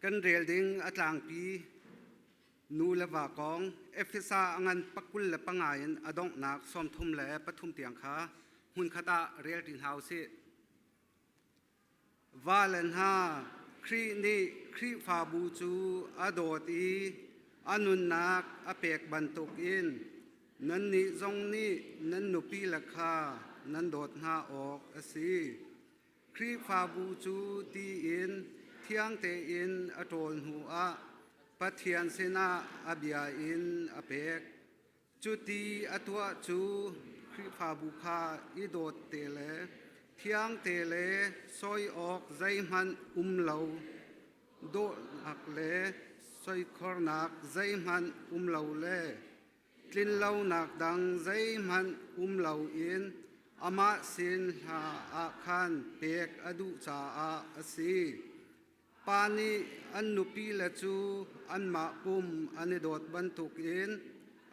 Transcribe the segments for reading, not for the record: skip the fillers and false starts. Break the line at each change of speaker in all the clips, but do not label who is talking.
Kan rel ding a tlangpi nu le va kong Efesa a ngan pakul le panga in a donghnak 33 tiang kha hmunkhat ah rel ṭi hna u sih. Va le hna, Khrih nih Khrihfabu cu a dawt i a nunnak a pek bantukin nannih zong nih nan nupile kha nan dawt hna awk a si. Khrihfabu cu ti in thiang tein a ṭawl hnuah Pathian sinah a bia in a pek. Cuti a tuah cu Khrihfabu kha i dawt te le thiang te le sawi awk zeihmanh um lo dawhnak le soikhornak zeihmanh um lo le tlinlonak dang zeihmanh um loin amah sin hla ah khan pek a duh caah a si. Pa nih an nupile cu anmah pum an i dawt bantukin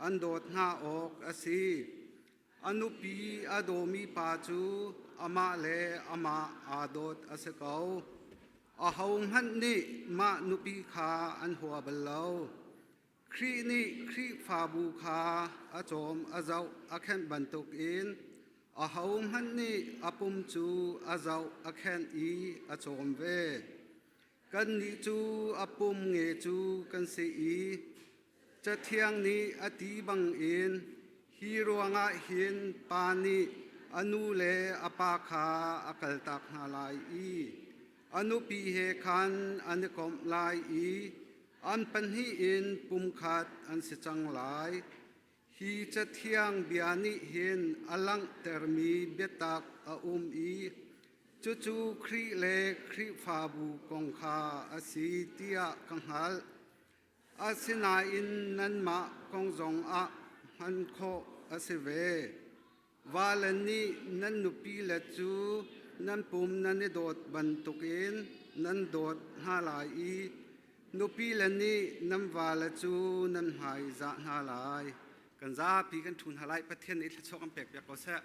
an dawt hna awk a si. A nupi a dawmi pa cu amah le amah aa dawt a si ko. Ahohmanh nih mah nupi kha an hua bal lo. Khrih nih Khrihfabu kha a cawm a zoh a khenh bantukin ahohmanh nih a pum cu a zoh a khenh i a cawm ve. Kannih cu a pum nge cu kan si i Cathiang nih a ti bangin hi ruangah hin pa nih a nu le a pa kha a kaltak hna lai i a nupi he khan an i komh lai i An pahnih in pumkhat an si cang lai. Hi Cathiang bia nih hin a langhtermi biatak a um i cucu Khrih le Khrihfabu kong kha a si tiah ka hngalh. Asinain nanmah kong zongah hman khawh a si ve. Vale nih nan nupile cu nan pum nan i dawt bantukin nan dawt hna lai i nupile nih nan vale cu nan hmaizah hna lai. Kan zapi kan ṭhu hna lai. Pathian nih thluachuah kan pekpiak ko seh.